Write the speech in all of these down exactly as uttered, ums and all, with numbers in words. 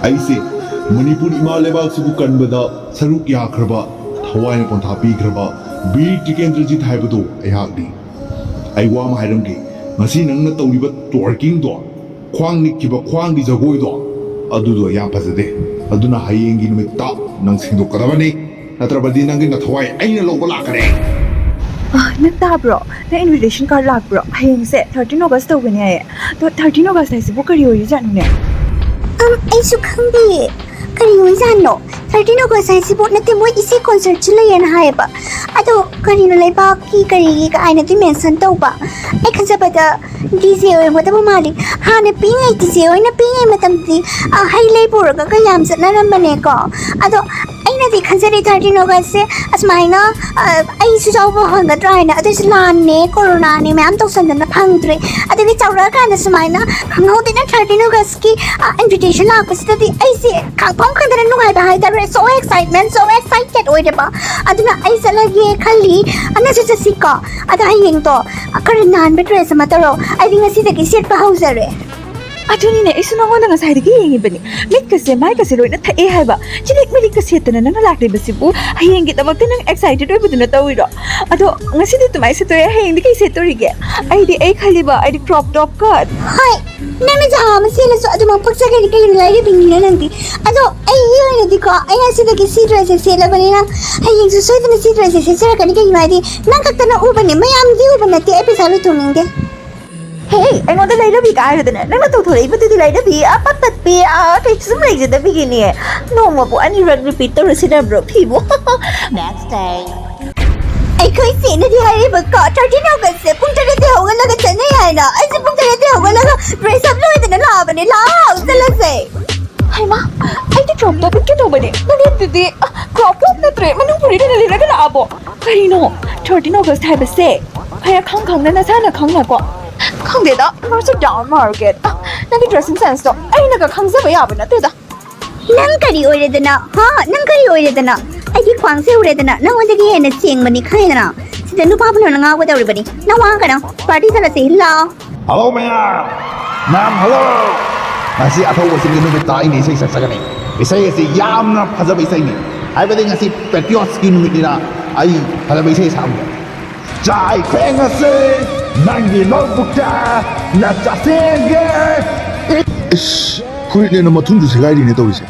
ꯑꯩꯁꯦ ꯃꯅꯤꯄꯨꯔ ꯏꯃꯥ ꯂꯩꯕꯥꯛꯁꯤꯕꯨ ꯀꯟꯕꯗ ꯁꯔꯨꯛ ꯌꯥꯈ꯭ꯔꯕ, ꯊꯋꯥꯏꯅ ꯄꯣꯟꯊꯥ ꯄꯤꯈ꯭ꯔꯕ ꯕꯤꯔ ꯇꯤꯀꯦꯟꯗ꯭ꯔꯖꯤꯠ ꯍꯥꯏꯕꯗꯨ ꯑꯩꯍꯥꯛꯅꯤ꯫ ꯑꯩ ꯋꯥ ꯑꯃ ꯍꯥꯏꯔꯝꯒꯦ, ꯉꯁꯤ ꯅꯪꯅ ꯇꯧꯔꯤꯕ ꯇ꯭ꯋꯔꯀꯤꯡꯗꯣ, ꯈ꯭ꯋꯥꯡ ꯅꯤꯛꯈꯤꯕ ꯈ꯭ꯋꯥꯡꯒꯤ ꯖꯒꯣꯏꯗꯣ, ꯑꯗꯨꯗꯣ ꯌꯥꯝ ꯐꯖꯗꯦ꯫ ꯑꯗꯨꯅ ꯍꯌꯦꯡꯒꯤ ꯅꯨꯃꯤꯠꯇ ꯅꯪ ꯁꯦꯡꯗꯣꯛꯀꯗꯕꯅꯤ, ꯅꯠꯇ꯭ꯔꯕꯗꯤ ꯅꯪꯒꯤ ꯅꯊꯋꯥꯏ ꯑꯩꯅ ꯂꯧꯕ ꯂꯥꯛꯀꯅꯤ꯫ ꯑ, ꯅꯪ ꯇꯥꯕ꯭ꯔꯣ? ꯅꯪ invitation card ꯂꯥꯛꯄ꯭ꯔꯣ? ꯍꯌꯦꯡꯁꯦ thirteen August ꯇꯧꯒꯅꯤ ꯍꯥꯏꯌꯦ꯫ ꯑꯗꯣ thirteen August ꯍꯥꯏꯁꯤꯕꯨ ꯀꯔꯤ ꯑꯣꯏꯔꯤꯖꯥꯠꯅꯣꯅꯦ? ꯑꯝ, ꯑꯩꯁꯨ ꯈꯪꯗꯦ꯫ ꯀꯔꯤ ꯑꯣꯏꯖꯥꯠꯅꯣ? Thirteen August ꯍꯥꯏꯁꯤꯕꯨ? ꯅꯠꯇꯦ, ꯃꯣꯏ ꯏꯁꯩ concertꯁꯨ ꯂꯩꯌꯦꯅ ꯍꯥꯏꯌꯦꯕ꯫ ꯑꯗꯣ ꯀꯔꯤꯅꯣ, ꯂꯩꯕꯥꯛꯀꯤ ꯀꯔꯤꯒꯤ ꯀꯥꯏꯅꯗꯤ mention ꯇꯧꯕ? ꯑꯩ ꯈꯟꯖꯕꯗ DJ ꯑꯣꯏꯔꯝꯒꯗꯕ ꯃꯥꯜꯂꯤ꯫ ꯍꯥꯟꯅ ꯄꯤꯛꯏꯉꯩ, DJ ꯍꯣꯏꯅ ꯄꯤꯛꯏꯉꯩ ꯃꯇꯝꯗꯤ, ꯑ, ꯍꯩ ꯂꯩ ꯄꯨꯔꯒ ꯌꯥꯝ ꯆꯠꯅꯔꯝꯕꯅꯦꯀꯣ꯫ ꯑꯗꯣ ꯑꯩꯅꯗꯤ ꯈꯟꯖꯔꯤ, thirteen Augustꯁꯦ ꯑꯁꯨꯃꯥꯏꯅ, ꯑ, ꯑꯩꯁꯨ ꯌꯥꯎꯕ ꯐꯪꯒꯗ꯭ꯔꯥ ꯍꯥꯏꯅ꯫ ꯑꯗꯨꯏꯁꯨ ꯂꯥꯟꯅꯦ, ꯀꯣꯔꯣꯅꯥꯅꯦ, ꯃꯌꯥꯝ ꯇꯧꯁꯟꯗꯅ ꯐꯪꯗ꯭ꯔꯦ꯫ ꯑꯗꯨꯒꯤ ꯆꯥꯎꯔꯛꯑꯀꯥꯟꯗ ꯁꯨꯃꯥꯏꯅ ꯈꯪꯍꯧꯗꯅ thirteen Augustꯀꯤ, ꯑ, invitation ꯂꯥꯛꯄꯁꯤꯗꯗꯤ ꯑꯩꯁꯦ ꯈꯪꯐꯝ ꯈꯪꯗꯅ ꯅꯨꯡꯉꯥꯏꯕ ꯍꯥꯏꯇꯥꯔꯦ꯫ So excitement, so excited ꯑꯣꯏꯔꯦꯕ꯫ ꯑꯗꯨꯅ ꯑꯩ ꯆꯠꯂꯒꯦ ꯈꯜꯂꯤ꯫ ꯑ, ꯅꯪꯁꯨ ꯆꯠꯁꯤꯀꯣ꯫ ꯑꯗꯣ ꯍꯌꯦꯡꯗꯣ, ꯑ, ꯈꯔ ꯅꯥꯟꯕ dress ꯑꯃ ꯇꯧꯔꯣ꯫ ꯑꯩꯗꯤ ꯉꯁꯤꯗꯒꯤ ꯁꯦꯠꯄ ꯍꯧꯖꯔꯦ꯫ ꯑꯗꯨꯅꯤꯅꯦ, ꯑꯩꯁꯨ ꯅꯉꯣꯟꯗ ꯉꯁꯥꯏꯗꯒꯤ ꯌꯦꯡꯉꯤꯕꯅꯤ꯫ ꯃꯤꯠꯀꯁꯦ ꯃꯥꯏꯒꯁꯦ ꯂꯣꯏꯅ ꯊꯛꯑꯦ ꯍꯥꯏꯕ꯫ ꯆꯤꯅꯤꯛ ꯃꯤꯅꯤꯛꯀ ꯁꯦꯠꯇꯅ ꯅꯪꯅ ꯂꯥꯛꯂꯤꯕꯁꯤꯕꯨ, ꯍꯌꯦꯡꯒꯤꯗꯃꯛꯇ ꯅꯪ excited ꯑꯣꯏꯕꯗꯨꯅ ꯇꯧꯔꯤꯔꯣ? ꯑꯗꯣ ꯉꯁꯤꯗꯤ ꯑꯗꯨꯃꯥꯏꯅ ꯁꯦꯠꯇꯣꯛꯑꯦ, ꯍꯌꯦꯡꯗꯤ ꯀꯩ ꯁꯦꯠꯇꯣꯔꯤꯒꯦ? ꯑꯩꯗꯤ, ꯑꯩ ꯈꯜꯂꯤꯕ, ꯑꯩꯗꯤ crop topꯀ꯫ ꯍꯣꯏ, ꯅꯪꯅ ꯖꯍꯥ ꯑꯃ ꯁꯦꯠꯂꯁꯨ ꯑꯗꯨꯃꯛ ꯄꯛꯆꯒꯅꯤ꯫ ꯀꯩꯅꯣ, ꯂꯥꯏꯔꯕꯤꯅꯤꯅ ꯅꯪꯗꯤ꯫ ꯑꯗꯣ ꯑꯩꯒꯤ ꯑꯣꯏꯅꯗꯤꯀꯣ, ꯑꯩ ꯉꯁꯤꯗꯒꯤ ꯁꯤ dressꯁꯦ ꯁꯦꯠꯂꯕꯅꯤꯅ ꯍꯌꯦꯡꯁꯨ ꯁꯣꯏꯗꯅ ꯁꯤ dressꯁꯦ ꯁꯦꯠꯆꯔꯛꯀꯅꯤ꯫ ꯀꯩꯒꯤꯅꯣ ꯍꯥꯏꯗꯤ ꯅꯪ ꯈꯛꯇꯅ ꯎꯕꯅꯦ, ꯃꯌꯥꯝꯗꯤ ꯎꯕ ꯅꯠꯇꯦ꯫ ꯑꯩ ꯄꯩꯁꯥ ꯂꯣꯏꯊꯣꯛꯅꯤꯡꯗꯦ꯫ ꯍꯦ, ꯑꯩꯉꯣꯟꯗ ꯂꯩꯔꯕꯤ ꯀꯥꯏꯔꯗꯅ ꯅꯪꯅ ꯇꯧꯊꯣꯔꯛꯏꯕꯗꯨꯗꯤ ꯂꯩꯔꯕꯤ, ꯑ, ꯄꯠ ꯄꯠꯄꯤ, ꯑ, ꯀꯩꯁꯨ ꯁꯨꯝ ꯂꯩꯖꯗꯕꯤꯒꯤꯅꯦ꯫ ꯅꯣꯡꯃꯕꯨ ꯑꯅꯤꯔꯛ repeat ꯇꯧꯔꯁꯤꯟꯅꯕ꯭ꯔꯣ ꯐꯤꯕꯨ? Next day. ꯑꯩꯈꯣꯏ ꯆꯦꯅꯗꯤ ꯍꯥꯏꯔꯤꯕꯀꯣ, thirteen Augustꯁꯦ ꯄꯨꯡ ꯇꯔꯦꯠꯇ ꯍꯧꯒꯠꯂꯒ ꯆꯠꯅꯩ ꯍꯥꯏꯅ꯫ ꯑꯩꯁꯦ ꯄꯨꯡ ꯇꯔꯦꯠꯇ ꯍꯧꯒꯠꯂꯒ dress up ꯂꯣꯏꯗꯅ ꯂꯥꯛꯑꯕꯅꯦ꯫ ꯂꯥꯛꯑꯣ, ꯆꯠꯂꯁꯦ꯫ ꯍꯩꯃꯥ, ꯑꯩꯗꯤ crop top ꯎꯠꯀꯦ ꯇꯧꯕꯅꯦ꯫ ꯅꯪꯒꯤꯗꯨꯗꯤ, ꯑ, crop top ꯅꯠꯇ꯭ꯔꯦ, ꯃꯅꯨꯡ ꯐꯨꯔꯤꯠ ꯑꯣꯏꯅ ꯂꯤꯠꯂꯒ ꯂꯥꯛꯑꯕꯣ? ꯀꯔꯤꯅꯣ, thirteen August ꯍꯥꯏꯕꯁꯦ ꯈꯔ ꯈꯪ ꯈꯪꯅ ꯅꯁꯥꯅ ꯈꯪꯅꯀꯣ? ꯈꯪꯗꯦꯗ, you're so dumb, Margaret. ꯑ, ꯅꯪꯒꯤ dressing senseꯇꯣ ꯑꯩꯅꯒ ꯈꯪꯖꯕ ꯌꯥꯕ ꯅꯠꯇꯦꯗ꯫ ꯅꯪ ꯀꯔꯤ ꯑꯣꯏꯔꯦꯗꯅ? ꯍꯥ? ꯅꯪ ꯀꯔꯤ ꯑꯣꯏꯔꯦꯗꯅ? ꯑꯩꯒꯤ ꯈ꯭ꯋꯥꯡꯁꯦ ꯎꯔꯦꯗꯅ, ꯅꯪꯉꯣꯟꯗꯒꯤ ꯍꯦꯟꯅ ꯆꯦꯡꯕꯅꯤ, ꯈꯪꯉꯦꯗꯅ? ꯁꯤꯗ ꯅꯨꯄꯥ ꯄꯨꯝꯅꯃꯛꯅ ꯉꯥꯎꯒꯗꯧꯔꯤꯕꯅꯤ꯫ ꯅꯪ ꯋꯥ ꯀꯩꯅꯣ, party ꯆꯠꯂꯁꯤ, ꯂꯥꯛꯑꯣ꯫ Hello, mayam. Ma'am, hello. ꯉꯁꯤ ꯑꯊꯧꯕꯁꯤꯡꯒꯤ ꯅꯨꯃꯤꯠꯇ ꯑꯩꯅ ꯏꯁꯩ ꯁꯛꯆꯒꯅꯤ꯫ ꯏꯁꯩ ꯑꯁꯤ ꯌꯥꯝꯅ ꯐꯖꯕ ꯏꯁꯩꯅꯤ, ꯍꯥꯏꯕꯗꯤ ꯉꯁꯤ Patriots ꯀꯤ ꯅꯨꯃꯤꯠꯅꯤꯅ ꯑꯩ ꯐꯖꯕ ꯏꯁꯩ ꯁꯛꯑꯝꯒꯦ꯫ ꯆꯥꯏ ꯊꯦꯡꯉꯁꯦ ꯅꯪꯒꯤ ꯂꯧꯕꯨꯛꯇ ꯅꯆꯥꯁꯤꯡꯒꯤ꯫ ꯏꯁ, ꯐꯨꯔꯤꯠꯅꯦꯅ ꯃꯊꯨꯟꯁꯨ ꯁꯦꯒꯥꯏꯔꯤꯅꯦ ꯇꯧꯔꯤꯁꯦ꯫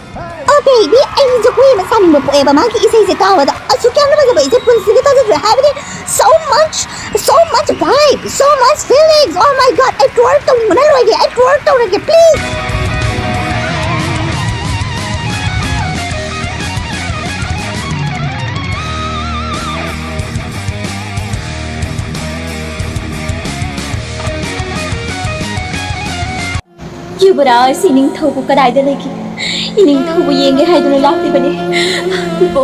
ꯑꯣ ꯕꯦꯕꯤ, ꯑꯩ ꯖꯒꯣꯏ ꯑꯃ ꯁꯥꯅꯤꯡꯕ ꯄꯣꯛꯑꯦꯕ ꯃꯥꯒꯤ ꯏꯁꯩꯁꯦ ꯇꯥꯕꯗ꯫ ꯑꯁꯨꯛ ꯌꯥꯝꯅ ꯐꯖꯕ ꯏꯁꯩ ꯄꯨꯟꯁꯤꯗ ꯇꯥꯖꯗ꯭ꯔꯤ ꯍꯥꯏꯕꯗꯤ꯫ So much, so much vibe, so much feelings. Oh my God, ꯑꯩ twerk ꯇꯧꯅꯤꯡꯕꯅ ꯂꯣꯏꯔꯦ꯫ ꯑꯩ twerk ꯇꯧꯔꯒꯦ, please. ꯌꯨꯕꯔꯥꯖ, ꯏꯅꯤꯡꯊꯧꯕꯨ ꯀꯗꯥꯏꯗ ꯂꯩꯒꯦ? ꯏꯅꯤꯡꯊꯧꯕꯨ ꯌꯦꯡꯒꯦ ꯍꯥꯏꯗꯨꯅ ꯂꯥꯛꯂꯤꯕꯅꯤ꯫ ꯏꯕꯣ,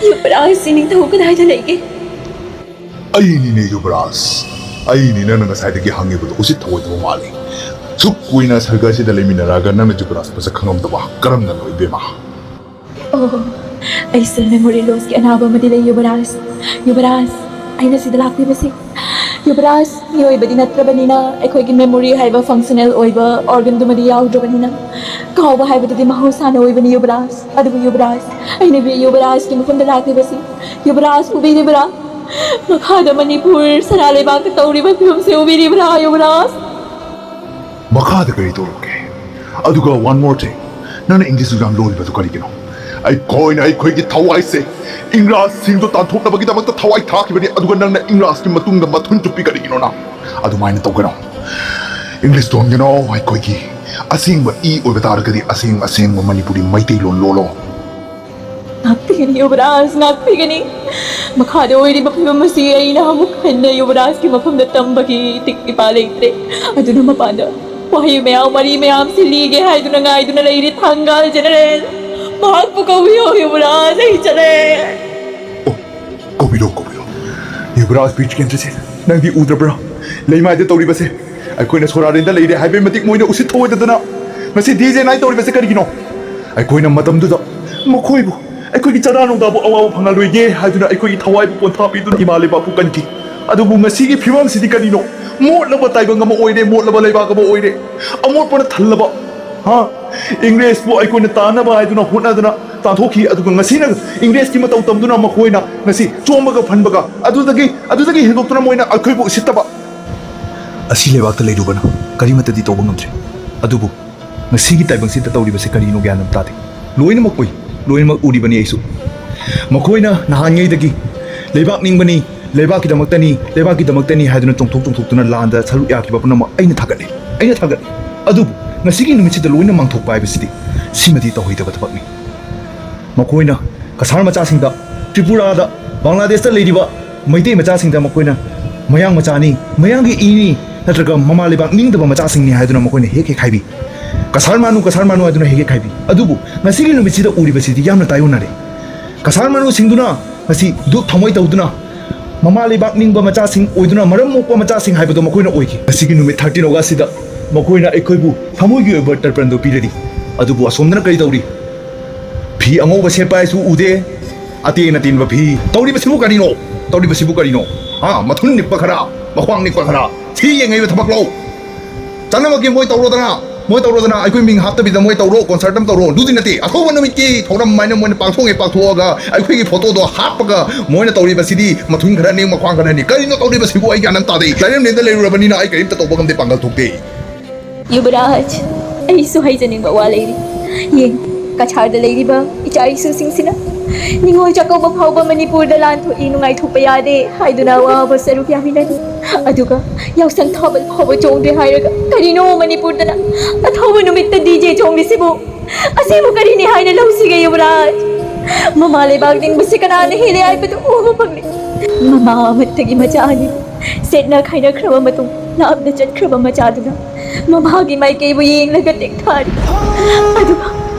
ꯌꯨꯕꯔꯥꯖ, ꯏꯅꯤꯡꯊꯧ ꯀꯗꯥꯏꯗ ꯂꯩꯒꯦ? ꯑꯩꯅꯤꯅꯦ ꯌꯨꯕꯔꯥꯖ꯫ ꯑꯩꯅꯤ ꯅꯪꯅ ꯉꯁꯥꯏꯗꯒꯤ ꯍꯪꯉꯤꯕꯗꯣ ꯎꯁꯤꯠ ꯊꯑꯣꯏꯗꯕ ꯃꯥꯜꯂꯤ꯫ ꯁꯨꯛ ꯀꯨꯏꯅ ꯁꯔꯒꯁꯤꯗ ꯂꯩꯃꯤꯟꯅꯔꯛꯑꯒ ꯅꯪꯅ ꯌꯨꯕꯔꯥꯖ ꯃꯁꯛ ꯈꯪꯉꯝꯗꯕ ꯀꯔꯝꯅꯅꯣ ꯏꯕꯦꯝꯃ? ꯑꯣ, ꯑꯩꯁꯦ memory loss ꯀꯤ ꯑꯅꯥꯕ ꯑꯃꯗꯤ ꯂꯩ ꯌꯨꯕꯔꯥꯖ꯫ ꯌꯨꯕꯔꯥꯖ, ꯑꯩꯅ ꯁꯤꯗ ꯂꯥꯛꯂꯤꯕꯁꯤ, ꯌꯨꯕꯔꯥꯖ, ꯃꯤꯑꯣꯏꯕꯗꯤ ꯅꯠꯇ꯭ꯔꯕꯅꯤꯅ ꯑꯩꯈꯣꯏꯒꯤ memory ꯍꯥꯏꯕ functional ꯑꯣꯏꯕ organ ꯗꯨꯃꯗꯤ ꯌꯥꯎꯗ꯭ꯔꯕꯅꯤꯅ ꯀꯥꯎꯕ ꯍꯥꯏꯕꯗꯨꯗꯤ ꯃꯍꯧꯁꯥꯅ ꯑꯣꯏꯕꯅꯤ ꯌꯨꯕꯔꯥꯖ꯫ ꯑꯗꯨꯕꯨ ꯌꯨꯕꯔꯥꯖ, ꯑꯩꯅ ꯌꯨꯕꯔꯥꯖꯀꯤ ꯃꯐꯝꯗ ꯂꯥꯛꯂꯤꯕꯁꯤ, ꯌꯨꯕꯔꯥꯖ ꯎꯕꯤꯔꯤꯕ꯭ꯔꯥ? ꯃꯈꯥꯗ ꯃꯅꯤꯄꯨꯔ ꯁꯅꯥ ꯂꯩꯕꯥꯛꯇ ꯇꯧꯔꯤꯕ ꯐꯤꯕꯝꯁꯦ ꯎꯕꯤꯔꯤꯕ꯭ꯔꯥ ꯌꯨꯕꯔꯥꯖ? ꯃꯈꯥꯗ ꯀꯔꯤ ꯇꯧꯔꯛꯀꯦ? ꯑꯗꯨꯒ one more thing, ꯅꯪꯅ English ꯗꯨ ꯌꯥꯝ ꯂꯣꯜꯂꯤꯕꯗꯨ ꯀꯔꯤꯒꯤꯅꯣ? ꯑꯩꯈꯣꯏꯅ ꯑꯩꯈꯣꯏꯒꯤ ꯊꯋꯥꯏꯁꯦ ꯏꯪꯔꯥꯖꯁꯤꯡꯗꯨ ꯇꯥꯟꯊꯣꯛꯅꯕꯒꯤꯗꯃꯛꯇ ꯊꯋꯥꯏ ꯊꯥꯈꯤꯕꯅꯤ, ꯑꯗꯨꯒ ꯅꯪꯅ ꯏꯪꯔꯥꯖꯀꯤ ꯃꯇꯨꯡꯗ ꯃꯊꯨꯟ ꯆꯨꯞꯄꯤ ꯀꯔꯤꯒꯤꯅꯣ ꯅꯪ? ꯑꯗꯨꯃꯥꯏꯅ ꯇꯧꯒꯅꯣ꯫ English ꯂꯣꯟꯒꯅꯣ, ꯑꯩꯈꯣꯏꯒꯤ ꯑꯁꯦꯡꯕ ꯏ ꯑꯣꯏꯕ ꯇꯥꯔꯒꯗꯤ ꯑꯁꯦꯡ ꯑꯁꯦꯡꯕ ꯃꯅꯤꯄꯨꯔꯤ ꯃꯩꯇꯩꯂꯣꯟ ꯂꯣꯜꯂꯣ꯫ ꯉꯥꯛꯄꯤꯒꯅꯤ ꯌꯨꯕꯔꯥꯖ, ꯉꯥꯛꯄꯤꯒꯅꯤ꯫ ꯃꯈꯥꯗ ꯑꯣꯏꯔꯤꯕ ꯐꯤꯕꯝ ꯑꯁꯤ ꯑꯩꯅ ꯑꯃꯨꯛ ꯍꯟꯅ ꯌꯨꯕꯔꯥꯖꯀꯤ ꯃꯐꯝꯗ ꯇꯝꯕꯒꯤ ꯏꯇꯤꯛ ꯏꯄꯥ ꯂꯩꯇ꯭ꯔꯦ꯫ ꯑꯗꯨꯅ ꯃꯄꯥꯟꯗ ꯋꯥꯍꯩ ꯃꯌꯥꯝ, ꯋꯥꯔꯤ ꯃꯌꯥꯝꯁꯤ ꯂꯤꯒꯦ ꯍꯥꯏꯗꯨꯅ ꯉꯥꯏꯗꯨꯅ ꯂꯩꯔꯤ ꯊꯪꯒꯥꯜ ꯖꯦꯅꯔꯦꯜ꯫ ꯃꯍꯥꯛꯄꯨ ꯀꯧꯕꯤꯌꯨ ꯌꯨꯕꯔꯥꯖ, ꯑꯩ ꯆꯠꯂꯦ꯫ ꯑꯣ, ꯀꯧꯕꯤꯔꯣ, ꯀꯧꯕꯤꯔꯣ꯫ ꯌꯨꯕꯔꯥꯖ ꯕꯤꯔ ꯆꯤꯀꯦꯟꯗ꯭ꯔꯖꯤꯠ, ꯅꯪꯗꯤ ꯎꯗ꯭ꯔꯕ꯭ꯔꯥ? ꯂꯩꯃꯥꯏꯗ ꯇꯧꯔꯤꯕꯁꯦ꯫ ꯑꯩꯈꯣꯏꯅ ꯁꯣꯔꯥꯔꯦꯟꯗ ꯂꯩꯔꯦ ꯍꯥꯏꯕꯒꯤ ꯃꯇꯤꯛ ꯃꯣꯏꯅ ꯎꯁꯤꯠ ꯊꯑꯣꯏꯗꯗꯅ ꯉꯁꯤ ꯗꯤ ꯖꯦ ꯅꯥꯏꯠ ꯇꯧꯔꯤꯕꯁꯦ ꯀꯔꯤꯒꯤꯅꯣ? ꯑꯩꯈꯣꯏꯅ ꯃꯇꯝꯗꯨꯗ ꯃꯈꯣꯏꯕꯨ ꯑꯩꯈꯣꯏꯒꯤ ꯆꯔꯥ ꯅꯨꯡꯗꯥꯕꯨ ꯑꯋꯥꯕ ꯐꯪꯍꯜꯂꯣꯏꯒꯦ ꯍꯥꯏꯗꯨꯅ ꯑꯩꯈꯣꯏꯒꯤ ꯊꯋꯥꯏꯕꯨ ꯄꯣꯟꯊꯥ ꯄꯤꯗꯨꯅ ꯏꯃꯥ ꯂꯩꯕꯥꯛꯄꯨ ꯀꯟꯈꯤ꯫ ꯑꯗꯨꯕꯨ ꯉꯁꯤꯒꯤ ꯐꯤꯕꯝꯁꯤꯗꯤ ꯀꯔꯤꯅꯣ? ꯃꯣꯠꯂꯕ ꯇꯥꯏꯕꯪ ꯑꯃ ꯑꯣꯏꯔꯦ, ꯃꯣꯠꯂꯕ ꯂꯩꯕꯥꯛ ꯑꯃ ꯑꯣꯏꯔꯦ, ꯑꯃꯣꯠꯄꯅ ꯊꯜꯂꯕ꯫ ꯍꯥ? ꯏꯪꯔꯦꯖꯄꯨ ꯑꯩꯈꯣꯏꯅ ꯇꯥꯅꯕ ꯍꯥꯏꯗꯨꯅ ꯍꯣꯠꯅꯗꯨꯅ ꯇꯥꯟꯊꯣꯛꯈꯤ, ꯑꯗꯨꯒ ꯉꯁꯤꯅ ꯏꯪꯔꯦꯖꯀꯤ ꯃꯇꯧ ꯇꯝꯗꯨꯅ ꯃꯈꯣꯏꯅ ꯉꯁꯤ ꯆꯣꯝꯕꯒ ꯐꯟꯕꯒ, ꯑꯗꯨꯗꯒꯤ, ꯑꯗꯨꯗꯒꯤ ꯍꯦꯟꯗꯣꯛꯇꯨꯅ ꯃꯣꯏꯅ ꯑꯩꯈꯣꯏꯕꯨ ꯎꯁꯤꯠꯇꯕ꯫ ꯑꯁꯤ ꯂꯩꯕꯥꯛꯇ ꯂꯩꯔꯨꯕꯅ ꯀꯔꯤꯃꯠꯇꯗꯤ ꯇꯧꯕ ꯉꯝꯗ꯭ꯔꯦ, ꯑꯗꯨꯕꯨ ꯉꯁꯤꯒꯤ ꯇꯥꯏꯕꯪꯁꯤꯗ ꯇꯧꯔꯤꯕꯁꯤ ꯀꯔꯤꯅꯣ ꯒ꯭ꯌꯥꯟ ꯑꯃ ꯇꯥꯗꯦ꯫ ꯂꯣꯏꯅꯃꯛ ꯎꯏ, ꯂꯣꯏꯅꯃꯛ ꯎꯔꯤꯕꯅꯤ ꯑꯩꯁꯨ꯫ ꯃꯈꯣꯏꯅ ꯅꯍꯥꯟꯉꯩꯗꯒꯤ ꯂꯩꯕꯥꯛ ꯅꯤꯡꯕꯅꯤ, ꯂꯩꯕꯥꯛꯀꯤꯗꯃꯛꯇꯅꯤ, ꯂꯩꯕꯥꯛꯀꯤꯗꯃꯛꯇꯅꯤ ꯍꯥꯏꯗꯨꯅ ꯆꯣꯡꯊꯣꯛ ꯆꯣꯡꯊꯣꯛꯇꯨꯅ ꯂꯥꯟꯗ ꯁꯔꯨꯛ ꯌꯥꯈꯤꯕ ꯄꯨꯝꯅꯃꯛ ꯑꯩꯅ ꯊꯥꯒꯠꯂꯤ, ꯑꯩꯅ ꯊꯥꯒꯠꯂꯤ꯫ ꯑꯗꯨꯕꯨ ꯉꯁꯤꯒꯤ ꯅꯨꯃꯤꯠꯁꯤꯗ ꯂꯣꯏꯅ ꯃꯥꯡꯊꯣꯛꯄ ꯍꯥꯏꯕꯁꯤꯗꯤ, ꯁꯤꯃꯗꯤ ꯇꯧꯍꯩꯗꯕ ꯊꯕꯛꯅꯤ꯫ ꯃꯈꯣꯏꯅ ꯀꯁꯥꯔ ꯃꯆꯥꯁꯤꯡꯗ, ꯇ꯭ꯔꯤꯄꯨꯔꯥꯗ, ꯕꯪꯒ꯭ꯂꯥꯗꯦꯁꯇ ꯂꯩꯔꯤꯕ ꯃꯩꯇꯩ ꯃꯆꯥꯁꯤꯡꯗ ꯃꯈꯣꯏꯅ ꯃꯌꯥꯡ ꯃꯆꯥꯅꯤ, ꯃꯌꯥꯡꯒꯤ ꯏꯅꯤ, ꯅꯠꯇ꯭ꯔꯒ ꯃꯃꯥ ꯂꯩꯕꯥꯛ ꯅꯤꯡꯗꯕ ꯃꯆꯥꯁꯤꯡꯅꯤ ꯍꯥꯏꯗꯨꯅ ꯃꯈꯣꯏꯅ ꯍꯦꯛ ꯍꯦꯛ ꯍꯥꯏꯕꯤ꯫ "ꯀꯁꯥꯔ ꯃꯥꯅꯨ, ꯀꯁꯥꯔ ꯃꯥꯅꯨ" ꯍꯥꯏꯗꯨꯅ ꯍꯦꯛ ꯍꯦꯛ ꯍꯥꯏꯕꯤ꯫ ꯑꯗꯨꯕꯨ ꯉꯁꯤꯒꯤ ꯅꯨꯃꯤꯠꯁꯤꯗ ꯎꯔꯤꯕꯁꯤꯗꯤ ꯌꯥꯝꯅ ꯇꯥꯏꯑꯣꯟꯅꯔꯦ꯫ ꯀꯁꯥꯔ ꯃꯥꯅꯨꯁꯤꯡꯗꯨꯅ ꯉꯁꯤ ꯗꯨꯛ ꯊꯝꯃꯣꯏ ꯇꯧꯗꯨꯅ ꯃꯃꯥ ꯂꯩꯕꯥꯛ ꯅꯤꯡꯕ ꯃꯆꯥꯁꯤꯡ ꯑꯣꯏꯗꯨꯅ ꯃꯔꯝ ꯃꯣꯛꯄ ꯃꯆꯥꯁꯤꯡ ꯍꯥꯏꯕꯗꯣ ꯃꯈꯣꯏꯅ ꯑꯣꯏꯈꯤ꯫ ꯉꯁꯤꯒꯤ ꯅꯨꯃꯤꯠ ꯊꯥꯔꯇꯤꯟ ꯑꯣꯒꯁꯁꯤꯗ ꯃꯈꯣꯏꯅ ꯑꯩꯈꯣꯏꯕꯨ ꯊꯃꯣꯏꯒꯤ ꯑꯣꯏꯕ ꯇꯔꯄꯟꯗꯨ ꯄꯤꯔꯗꯤ, ꯑꯗꯨꯕꯨ ꯑꯁꯣꯝꯗꯅ ꯀꯔꯤ ꯇꯧꯔꯤ? ꯐꯤ ꯑꯉꯧꯕ ꯁꯦꯠꯄ ꯍꯥꯏꯁꯨ ꯎꯗꯦ, ꯑꯇꯦꯟ ꯑꯇꯦꯟꯕ ꯐꯤ꯫ ꯇꯧꯔꯤꯕꯁꯤꯕꯨ ꯀꯔꯤꯅꯣ? ꯇꯧꯔꯤꯕꯁꯤꯕꯨ ꯀꯔꯤꯅꯣ? ꯍꯥ? ꯃꯊꯨꯟ ꯅꯤꯛꯄ ꯈꯔ, ꯃꯈ꯭ꯋꯥꯡ ꯅꯤꯛꯄ ꯈꯔ, ꯊꯤ ꯌꯦꯡꯉꯛꯏꯕ ꯊꯕꯛꯂꯣ? ꯆꯠꯅꯕꯒꯤ ꯃꯣꯏ ꯇꯧꯔꯣꯗꯅ, ꯃꯣꯏ ꯇꯧꯔꯣꯗꯅ, ꯑꯩꯈꯣꯏ ꯃꯤꯡ ꯍꯥꯞꯇꯕꯤꯗ ꯃꯣꯏ ꯇꯧꯔꯣ, ꯀꯣꯟꯁꯔꯠ ꯑꯃ ꯇꯧꯔꯣ, ꯑꯗꯨꯗꯤ ꯅꯠꯇꯦ꯫ ꯑꯊꯧꯕ ꯅꯨꯃꯤꯠꯀꯤ ꯊꯧꯔꯝ ꯍꯥꯏꯅ ꯃꯣꯏꯅ ꯄꯥꯡꯊꯣꯛꯑꯦ, ꯄꯥꯡꯊꯣꯛꯑꯒ ꯑꯩꯈꯣꯏꯒꯤ ꯐꯣꯇꯣꯗꯣ ꯍꯥꯞꯄꯒ ꯃꯣꯏꯅ ꯇꯧꯔꯤꯕꯁꯤꯗꯤ ꯃꯊꯨꯟ ꯈꯔꯅꯤ, ꯃꯈ꯭ꯋꯥꯡ ꯈꯔꯅꯤ꯫ ꯀꯔꯤꯅꯣ ꯇꯧꯔꯤꯕꯁꯤꯕꯨ? ꯑꯩ ꯒ꯭ꯌꯥꯟ ꯑꯃ ꯇꯥꯗꯦ꯫ ꯂꯥꯏꯔꯦꯝꯂꯦꯟꯗ ꯂꯩꯔꯨꯔꯕꯅꯤꯅ ꯑꯩ ꯀꯔꯤꯝꯇ ꯇꯧꯕ ꯉꯝꯗꯦ, ꯄꯥꯡꯒꯜ ꯊꯣꯛꯇꯦ꯫ ꯌꯨꯕꯔꯥꯖ, ꯑꯩꯁꯨ ꯍꯥꯏꯖꯅꯤꯡꯕ ꯋꯥ ꯂꯩꯔꯤ꯫ ꯌꯦꯡ, ꯀꯁꯥꯔꯗ ꯂꯩꯔꯤꯕ ꯏꯆꯥ ꯏꯁꯨꯁꯤꯡꯁꯤꯅ ꯅꯤꯉꯣꯜ ꯆꯥꯛꯀꯧꯕ ꯐꯥꯎꯕ ꯃꯅꯤꯄꯨꯔꯗ ꯂꯥꯟ ꯊꯣꯛꯏ, ꯅꯨꯡꯉꯥꯏꯊꯣꯛꯄ ꯌꯥꯗꯦ ꯍꯥꯏꯗꯨꯅ ꯑꯋꯥꯕ ꯁꯔꯨꯛ ꯌꯥꯃꯤꯟꯅꯔꯤ꯫ ꯑꯗꯨꯒ ꯌꯥꯎꯁꯪ ꯊꯥꯕꯜ ꯐꯥꯎꯕ ꯆꯣꯡꯗ꯭ꯔꯦ ꯍꯥꯏꯔꯒ ꯀꯔꯤꯅꯣ ꯃꯅꯤꯄꯨꯔꯗꯅ ꯑꯊꯧꯕ ꯅꯨꯃꯤꯠꯇ ꯗꯤ ꯖꯦ ꯆꯣꯡꯂꯤꯁꯤꯕꯨ? ꯑꯁꯤꯕꯨ ꯀꯔꯤꯅꯤ ꯍꯥꯏꯅ ꯂꯧꯁꯤꯒꯦ ꯌꯨꯕꯔꯥꯖ? ꯃꯃꯥ ꯂꯩꯕꯥꯛ ꯅꯤꯡꯕꯁꯤ ꯀꯅꯥꯅ ꯍꯦꯜꯂꯦ ꯍꯥꯏꯕꯗꯨ ꯎꯕ ꯐꯪꯂꯦ꯫ ꯃꯃꯥ ꯑꯃꯠꯇꯒꯤ ꯃꯆꯥ ꯑꯅꯤ ꯁꯦꯠꯅ ꯈꯥꯏꯅꯈ꯭ꯔꯕ ꯃꯇꯨꯡ ꯂꯥꯞꯅ ꯆꯠꯈ꯭ꯔꯕ ꯃꯆꯥꯗꯨꯅ ꯃꯃꯥꯒꯤ ꯃꯥꯏꯀꯩꯕꯨ ꯌꯦꯡꯂꯒ ꯇꯦꯛꯊꯥꯔꯤ꯫ ꯑꯗꯨꯒ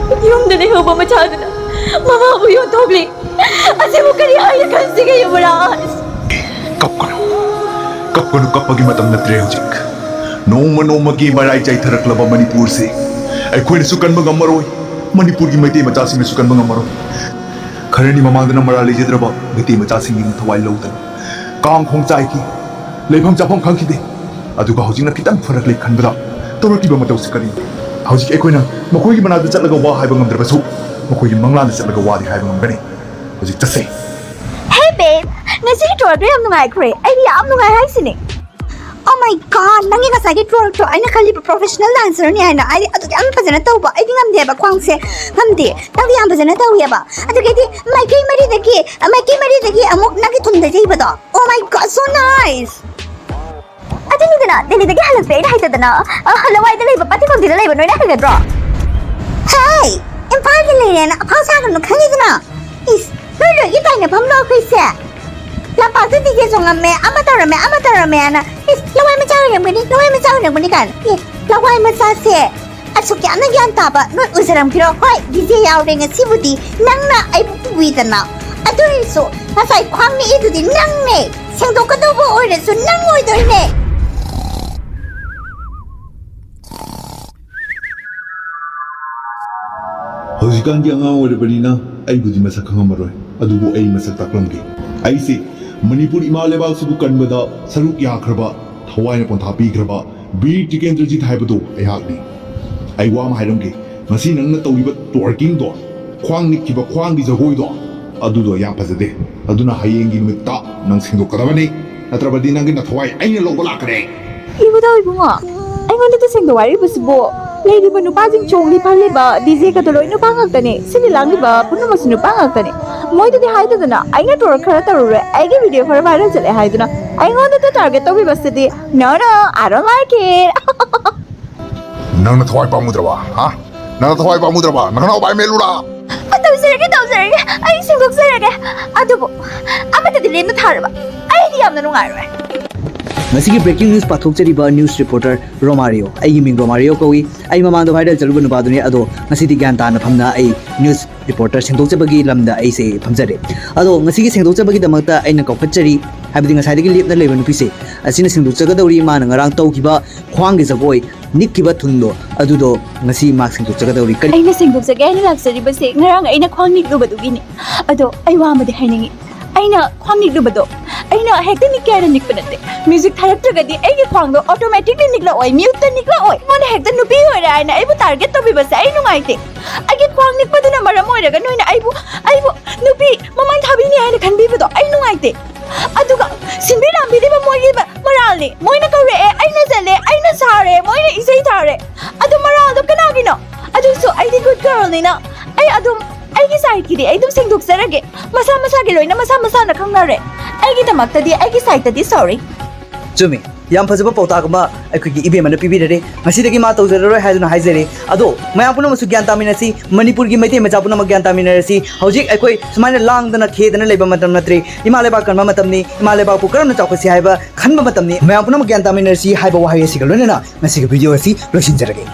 ꯌꯨꯝꯗ ꯂꯩꯍꯧꯕ ꯃꯆꯥꯗꯨꯅ ꯃꯃꯥꯕꯨ ꯌꯣꯟꯊꯣꯛꯂꯤ꯫ ꯑꯁꯤꯕꯨ ꯀꯔꯤ ꯍꯥꯏꯅ ꯈꯟꯁꯤꯒꯦ ꯌꯨꯕꯔꯥꯖ? ꯀꯞꯀꯅꯨ, ꯀꯞꯀꯅꯨ, ꯀꯞꯄꯒꯤ ꯃꯇꯝ ꯅꯠꯇ꯭ꯔꯦ ꯍꯧꯖꯤꯛ꯫ ꯅꯣꯡꯃ ꯅꯣꯡꯃꯒꯤ ꯃꯔꯥꯏ ꯆꯥꯏꯊꯔꯛꯂꯕ ꯃꯅꯤꯄꯨꯔꯁꯤ ꯑꯩꯈꯣꯏꯅꯁꯨ ꯀꯟꯕ ꯉꯝꯃꯔꯣꯏ, ꯃꯅꯤꯄꯨꯔꯒꯤ ꯃꯩꯇꯩ ꯃꯆꯥꯁꯤꯡꯅꯁꯨ ꯀꯟꯕ ꯉꯝꯃꯔꯣꯏ꯫ ꯈꯔꯅꯤ ꯃꯃꯥꯡꯗꯅ ꯃꯔꯥꯜ ꯂꯩꯖꯗ꯭ꯔꯕ ꯃꯩꯇꯩ ꯃꯆꯥꯁꯤꯡꯒꯤ ꯊꯋꯥꯏ ꯂꯧꯗꯅ ꯀꯥꯡ ꯈꯣꯡ ꯆꯥꯏꯈꯤ, ꯂꯩꯐꯝ ꯆꯥꯐꯝ ꯈꯪꯈꯤꯗꯦ꯫ ꯑꯗꯨꯒ ꯍꯧꯖꯤꯛꯅ ꯈꯤꯇꯪ ꯐꯔꯛꯂꯦ ꯈꯟꯕꯗ ꯇꯧꯔꯛꯂꯤꯕ ꯃꯇꯧꯁꯤ ꯀꯔꯤꯅꯣ? ꯍꯧꯖꯤꯛ ꯑꯩꯈꯣꯏꯅ ꯃꯈꯣꯏꯒꯤ ꯃꯅꯥꯛꯇ ꯆꯠꯂꯒ ꯋꯥ ꯍꯥꯏꯕ ꯉꯝꯗ꯭ꯔꯕꯁꯨ, ꯃꯈꯣꯏꯒꯤ ꯃꯪꯂꯥꯟꯗ ꯆꯠꯂꯒ ꯋꯥꯗꯤ ꯍꯥꯏꯕ ꯉꯝꯒꯅꯤ꯫ ꯍꯧꯖꯤꯛ ꯆꯠꯁꯦ꯫ Hey babe, ꯉꯁꯤꯒꯤ ꯇ꯭ꯔꯣꯜꯗꯣ ꯌꯥꯝ ꯅꯨꯡꯉꯥꯏꯈ꯭ꯔꯦ꯫ ꯑꯩꯗꯤ ꯌꯥꯝ ꯅꯨꯡꯉꯥꯏ ꯍꯥꯏꯁꯤꯅꯦ꯫ Oh my god, ꯅꯪꯒꯤ ꯉꯁꯥꯏꯒꯤ ꯇ꯭ꯔꯣꯜꯗꯣ ꯑꯩꯅ ꯈꯜꯂꯤꯕ ꯄ꯭ꯔꯣꯐꯦꯁꯅꯦꯜ ꯗꯥꯟꯁꯔꯅꯤ ꯍꯥꯏꯅ꯫ ꯑꯩꯗꯤ ꯑꯗꯨꯛ ꯌꯥꯝ ꯐꯖꯅ ꯇꯧꯕ ꯑꯩꯗꯤ ꯉꯝꯗꯦꯕ, ꯈ꯭ꯋꯥꯡꯁꯦ ꯉꯝꯗꯦ꯫ ꯅꯪꯗꯤ ꯌꯥꯝ ꯐꯖꯅ ꯇꯧꯋꯦꯕ꯫ ꯑꯗꯨꯒꯤꯗꯤ ꯃꯥꯏꯀꯩ ꯃꯔꯤꯗꯒꯤ, ꯃꯥꯏꯀꯩ ꯃꯔꯤꯗꯒꯤ ꯑꯃꯨꯛ ꯅꯪꯒꯤ ꯊꯨꯟꯗ ꯌꯩꯕꯗꯣ꯫ Oh my god, so nice! ꯑꯗꯨꯅꯤꯗꯅ, ꯗꯦꯜꯂꯤꯗꯒꯤ ꯍꯜꯂꯛꯄ ꯑꯩꯅ ꯍꯥꯏꯖꯗꯅ, ꯑ, ꯂꯋꯥꯏꯗ ꯂꯩꯕ ꯄꯥꯇꯤꯈꯣꯝꯕꯤꯗ ꯂꯩꯕ ꯅꯣꯏꯅ ꯍꯦꯟꯒꯗ꯭ꯔꯣ? ꯍꯦ! ꯏꯝꯐꯥꯜꯗ ꯂꯩꯔꯦꯅ ꯑꯐꯥꯎ ꯁꯥꯒꯅꯨ, ꯈꯪꯉꯤꯗꯅ? ꯏꯁ, ꯅꯣꯏ ꯂꯣꯏꯒꯤ ꯇꯥꯏꯅꯐꯝꯂꯣ ꯑꯩꯈꯣꯏꯁꯦ? ꯂꯝꯄꯥꯛꯇ ꯗꯤꯖꯦ ꯆꯣꯡꯉꯝꯃꯦ, ꯑꯃ ꯇꯧꯔꯝꯃꯦ, ꯑꯃ ꯇꯧꯔꯝꯃꯦꯅ꯫ ꯏꯁ, ꯂꯋꯥꯏ ꯃꯆꯥ ꯑꯣꯏꯔꯝꯒꯅꯤ, ꯂꯋꯥꯏ ꯃꯆꯥ ꯑꯣꯏꯔꯝꯒꯅꯤ ꯀꯥꯏꯅ꯫ ꯑꯦ, ꯂꯋꯥꯏ ꯃꯆꯥꯁꯦ ꯑꯁꯨꯛ ꯌꯥꯝꯅ ꯒ꯭ꯌꯥꯟ ꯇꯥꯕ ꯅꯣꯏ ꯎꯖꯔꯝꯈꯤꯔꯣ? ꯍꯣꯏ, ꯗꯤꯖꯦ ꯌꯥꯎꯔꯦ ꯉꯁꯤꯕꯨꯗꯤ, ꯅꯪꯅ ꯑꯩꯕꯨ ꯄꯨꯕꯤꯗꯅ꯫ ꯑꯗꯨ ꯑꯣꯏꯔꯁꯨ ꯉꯁꯥꯏ ꯈ꯭ꯋꯥꯡ ꯅꯤꯛꯏꯗꯨꯗꯤ ꯅꯪꯅꯦ꯫ ꯁꯦꯡꯗꯣꯛꯀꯗꯧꯕ ꯑꯣꯏꯔꯁꯨ ꯅꯪ ꯑꯣꯏꯗꯣꯏꯅꯦ꯫ ꯍꯧꯖꯤꯛꯀꯥꯟꯒꯤ ꯑꯉꯥꯡ ꯑꯣꯏꯔꯕꯅꯤꯅ ꯑꯩꯕꯨꯗꯤ ꯃꯁꯛ ꯈꯪꯉꯝꯃꯔꯣꯏ, ꯑꯗꯨꯕꯨ ꯑꯩ ꯃꯁꯛ ꯇꯥꯛꯂꯝꯒꯦ꯫ ꯑꯩꯁꯦ ꯃꯅꯤꯄꯨꯔ ꯏꯃꯥ ꯂꯩꯕꯥꯛꯁꯤꯕꯨ ꯀꯟꯕꯗ ꯁꯔꯨꯛ ꯌꯥꯈ꯭ꯔꯕ, ꯊꯋꯥꯏꯅ ꯄꯣꯟꯊꯥ ꯄꯤꯈ꯭ꯔꯕ ꯕꯤꯔ ꯇꯤꯀꯦꯟꯗ꯭ꯔꯖꯤꯠ ꯍꯥꯏꯕꯗꯨ ꯑꯩꯍꯥꯛꯅꯤ꯫ ꯑꯩ ꯋꯥ ꯑꯃ ꯍꯥꯏꯔꯝꯒꯦ, ꯉꯁꯤ ꯅꯪꯅ ꯇꯧꯔꯤꯕ ꯇ꯭ꯋꯔꯀꯤꯡꯗꯣ, ꯈ꯭ꯋꯥꯡ ꯅꯤꯛꯈꯤꯕ ꯈ꯭ꯋꯥꯡꯒꯤ ꯖꯒꯣꯏꯗꯣ, ꯑꯗꯨꯗꯣ ꯌꯥꯝ ꯐꯖꯗꯦ꯫ ꯑꯗꯨꯅ ꯍꯌꯦꯡꯒꯤ ꯅꯨꯃꯤꯠꯇ ꯅꯪ ꯁꯦꯡꯗꯣꯛꯀꯗꯕꯅꯤ, ꯅꯠꯇ꯭ꯔꯕꯗꯤ ꯅꯪꯒꯤ ꯅꯊꯋꯥꯏ ꯑꯩꯅ ꯂꯧꯕ ꯂꯥꯛꯀꯅꯤ꯫ ꯏꯕꯨꯙꯧ ꯏꯕꯨꯡꯉꯣ, ꯑꯩꯉꯣꯟꯗ ꯇꯁꯦꯡꯅ ꯋꯥꯔꯤꯕꯁꯤꯕꯨ ꯂꯩꯔꯤꯕ ꯅꯨꯄꯥꯁꯤꯡ ꯆꯣꯡꯂꯤ ꯐꯜꯂꯤꯕ ꯗꯤꯖꯦꯒꯗꯣ ꯂꯣꯏ ꯅꯨꯄꯥ ꯉꯥꯛꯇꯅꯦ, ꯁꯤꯜꯂꯤ ꯂꯥꯡꯂꯤꯕ ꯄꯨꯝꯅꯃꯛꯁꯨ ꯅꯨꯄꯥ ꯉꯥꯛꯇꯅꯦ꯫ ꯃꯣꯏꯗꯗꯤ ꯍꯥꯏꯗꯗꯅ ꯑꯩꯅ ꯇꯣꯔꯛ ꯈꯔ ꯇꯧꯔꯨꯔꯦ, ꯑꯩꯒꯤ ꯚꯤꯗꯤꯑꯣ ꯈꯔ ꯚꯥꯏꯔꯦꯜ ꯆꯠꯂꯦ ꯍꯥꯏꯗꯨꯅ ꯑꯩꯉꯣꯟꯗ target ꯇꯧꯕꯤꯕꯁꯤꯗꯤ, no, no, I don't like it. ꯅꯪꯅ ꯊꯋꯥꯏ ꯄꯥꯝꯃꯨꯗ꯭ꯔꯕ? ꯍꯥ? ꯅꯪꯅ ꯊꯋꯥꯏ ꯄꯥꯝꯃꯨꯗ꯭ꯔꯕ? ꯅꯪꯅ ꯎꯄꯥꯏ ꯃꯦꯜꯂꯨꯔꯥ? ꯇꯧꯖꯔꯒꯦ, ꯇꯧꯖꯔꯒꯦ꯫ ꯑꯩ ꯁꯦꯡꯗꯣꯛꯆꯔꯒꯦ꯫ ꯑꯗꯨꯕꯨ ꯑꯃꯠꯇꯗꯤ ꯂꯦꯝꯅ ꯊꯥꯔꯕ ꯑꯩꯗꯤ ꯌꯥꯝꯅ ꯅꯨꯡꯉꯥꯏꯔꯣꯏ꯫ ꯉꯁꯤꯒꯤ ꯕ꯭ꯔꯦꯀꯤꯡ ꯅ꯭ꯌꯨꯁ ꯄꯥꯊꯣꯛꯆꯔꯤꯕ ꯅ꯭ꯌꯨꯁ ꯔꯤꯄꯣꯔꯇꯔ ꯔꯣꯃꯥꯔꯤꯑꯣ꯫ ꯑꯩꯒꯤ ꯃꯤꯡ ꯔꯣꯃꯥꯔꯤꯑꯣ ꯀꯧꯏ꯫ ꯑꯩ ꯃꯃꯥꯡꯗ ꯚꯥꯏꯔꯦꯜ ꯆꯠꯂꯨꯕ ꯅꯨꯄꯥꯗꯨꯅꯤ, ꯑꯗꯣ ꯉꯁꯤꯗꯤ ꯒ꯭ꯌꯥꯟ ꯇꯥꯅ ꯐꯝꯅ ꯑꯩ ꯅ꯭ꯌꯨꯁ ꯔꯤꯄꯣꯔꯇꯔ ꯁꯦꯡꯗꯣꯛꯆꯕꯒꯤ ꯂꯝꯗ ꯑꯩꯁꯦ ꯐꯝꯖꯔꯦ꯫ ꯑꯗꯣ ꯉꯁꯤꯒꯤ ꯁꯦꯡꯗꯣꯛꯆꯕꯒꯤꯗꯃꯛꯇ ꯑꯩꯅ ꯀꯧꯈꯠꯆꯔꯤ, ꯍꯥꯏꯕꯗꯤ ꯉꯁꯥꯏꯗꯒꯤ ꯂꯦꯞꯅ ꯂꯩꯕ ꯅꯨꯄꯤꯁꯦ, ꯑꯁꯤꯅ ꯁꯦꯡꯗꯣꯛꯆꯒꯗꯧꯔꯤ꯫ ꯃꯥꯅ ꯉꯔꯥꯡ ꯇꯧꯈꯤꯕ ꯈ꯭ꯋꯥꯡꯒꯤ ꯖꯒꯣꯏ, ꯅꯤꯛꯈꯤꯕ ꯊꯨꯟꯗꯣ, ꯑꯗꯨꯗꯣ ꯉꯁꯤ ꯃꯥ ꯁꯦꯡꯗꯣꯛꯆꯒꯗꯧꯔꯤ꯫ ꯀꯔꯤ ꯑꯩꯅ ꯁꯦꯡꯗꯣꯛꯆꯒꯦ ꯍꯥꯏꯅ ꯂꯥꯛꯆꯔꯤꯕꯁꯦ ꯉꯔꯥꯡ ꯑꯩꯅ ꯈ꯭ꯋꯥꯡ ꯅꯤꯛꯂꯨꯕꯗꯨꯒꯤꯅꯤ꯫ ꯑꯗꯣ ꯑꯩ ꯋꯥ ꯑꯃꯗꯤ ꯍꯥꯏꯅꯤꯡꯉꯤ꯫ ꯑꯩꯅ ꯈ꯭ꯋꯥꯡ ꯅꯤꯛꯂꯨꯕꯗꯣ, ꯑꯩ ꯅꯣ, ꯍꯦꯛꯇ ꯅꯤꯛꯀꯦ ꯍꯥꯏꯅ ꯅꯤꯛꯄ ꯅꯠꯇꯦ꯫ ꯃ꯭ꯌꯨꯖꯤꯛ ꯊꯥꯔꯛꯇ꯭ꯔꯒꯗꯤ ꯑꯩꯒꯤ ꯈ꯭ꯋꯥꯡꯗꯣ ꯑꯣꯇꯣꯃꯦꯇꯤꯛꯂꯤ ꯅꯤꯛꯂꯛꯑꯣꯏ, ꯃ꯭ꯌꯨꯠꯇ ꯅꯤꯛꯂꯛꯑꯣꯏ꯫ ꯑꯩꯉꯣꯟꯗ ꯍꯦꯛꯇ ꯅꯨꯄꯤ ꯑꯣꯏꯔꯦ ꯍꯥꯏꯅ ꯑꯩꯕꯨ ꯇꯥꯔꯒꯦꯠ ꯇꯧꯕꯤꯕꯁꯦ ꯑꯩ ꯅꯨꯡꯉꯥꯏꯇꯦ꯫ ꯑꯩꯒꯤ ꯈ꯭ꯋꯥꯡ ꯅꯤꯛꯄꯗꯨꯅ ꯃꯔꯝ ꯑꯣꯏꯔꯒ ꯅꯣꯏꯅ ꯑꯩꯕꯨ ꯑꯩꯕꯨ ꯅꯨꯄꯤ ꯃꯃꯥꯡ ꯊꯥꯕꯤꯅꯤ ꯍꯥꯏꯅ ꯈꯟꯕꯤꯕꯗꯣ ꯑꯩ ꯅꯨꯡꯉꯥꯏꯇꯦ꯫ ꯑꯗꯨꯒ ꯁꯤꯟꯕꯤ ꯂꯥꯡꯕꯤꯔꯤꯕ ꯃꯣꯏꯒꯤ ꯃ- ꯃꯔꯥꯜꯅꯤ꯫ ꯃꯣꯏꯅ ꯀꯧꯔꯛꯑꯦ, ꯑꯩꯅ ꯆꯠꯂꯦ, ꯑꯩꯅ ꯁꯥꯔꯦ, ꯃꯣꯏꯅ ꯏꯁꯩ ꯊꯥꯔꯦ꯫ ꯑꯗꯨ ꯃꯔꯥꯜꯗꯣ ꯀꯅꯥꯒꯤꯅꯣ? ꯑꯗꯨꯁꯨ ꯑꯩꯗꯤ ꯒꯨꯗ ꯒꯔꯜꯅꯤꯅ ꯑꯩ ꯑꯗꯨꯝ ꯑꯩꯒꯤ ꯁꯥꯏꯠꯀꯤꯗꯤ ꯑꯩ ꯑꯗꯨꯝ ꯁꯦꯡꯗꯣꯛꯆꯔꯒꯦ꯫ ꯃꯁꯥ ꯃꯁꯥꯒꯤ ꯂꯣꯏꯅ ꯃꯁꯥ ꯃꯁꯥꯅ ꯈꯪꯅꯔꯦ꯫ ꯑꯩꯒꯤꯗꯃꯛꯇꯗꯤ ꯑꯩꯒꯤ ꯁꯥꯏꯠꯇꯗꯤ ꯁꯣꯔꯤ꯫ ꯆꯨꯝꯃꯤ꯫ ꯌꯥꯝ ꯐꯖꯕ ꯄꯥꯎꯇꯥꯛ ꯑꯃ ꯑꯩꯈꯣꯏꯒꯤ ꯏꯕꯦꯝꯃꯅ ꯄꯤꯕꯤꯔꯔꯦ꯫ ꯉꯁꯤꯗꯒꯤ ꯃꯥ ꯇꯧꯖꯔꯔꯣꯏ ꯍꯥꯏꯗꯨꯅ ꯍꯥꯏꯖꯔꯤ꯫ ꯑꯗꯣ ꯃꯌꯥꯝ ꯄꯨꯝꯅꯃꯛꯁꯨ ꯒ꯭ꯌꯥꯟ ꯇꯥꯃꯤꯟꯅꯁꯤ, ꯃꯅꯤꯄꯨꯔꯒꯤ ꯃꯩꯇꯩ ꯃꯆꯥ ꯄꯨꯝꯅꯃꯛ ꯒ꯭ꯌꯥꯟ ꯇꯥꯃꯤꯟꯅꯔꯁꯤ꯫ ꯍꯧꯖꯤꯛ ꯑꯩꯈꯣꯏ ꯁꯨꯃꯥꯏꯅ ꯂꯥꯡꯗꯅ ꯈꯦꯗꯅ ꯂꯩꯕ ꯃꯇꯝ ꯅꯠꯇ꯭ꯔꯦ꯫ ꯏꯃꯥ ꯂꯩꯕꯥꯛ ꯀꯟꯕ ꯃꯇꯝꯅꯤ꯫ ꯏꯃꯥ ꯂꯩꯕꯥꯛꯄꯨ ꯀꯔꯝꯅ ꯆꯥꯎꯈꯠꯁꯤ ꯍꯥꯏꯕ ꯈꯟꯕ ꯃꯇꯝꯅꯤ꯫ ꯃꯌꯥꯝ ꯄꯨꯝꯅꯃꯛ ꯒ꯭ꯌꯥꯟ ꯇꯥꯃꯤꯟꯅꯔꯁꯤ ꯍꯥꯏꯕ ꯋꯥꯍꯩ ꯑꯁꯤꯒ ꯂꯣꯏꯅꯅ ꯉꯁꯤꯒꯤ ꯚꯤꯗꯤꯑꯣ ꯑꯁꯤ ꯂꯣꯏꯁꯤꯟꯖꯔꯒꯦ꯫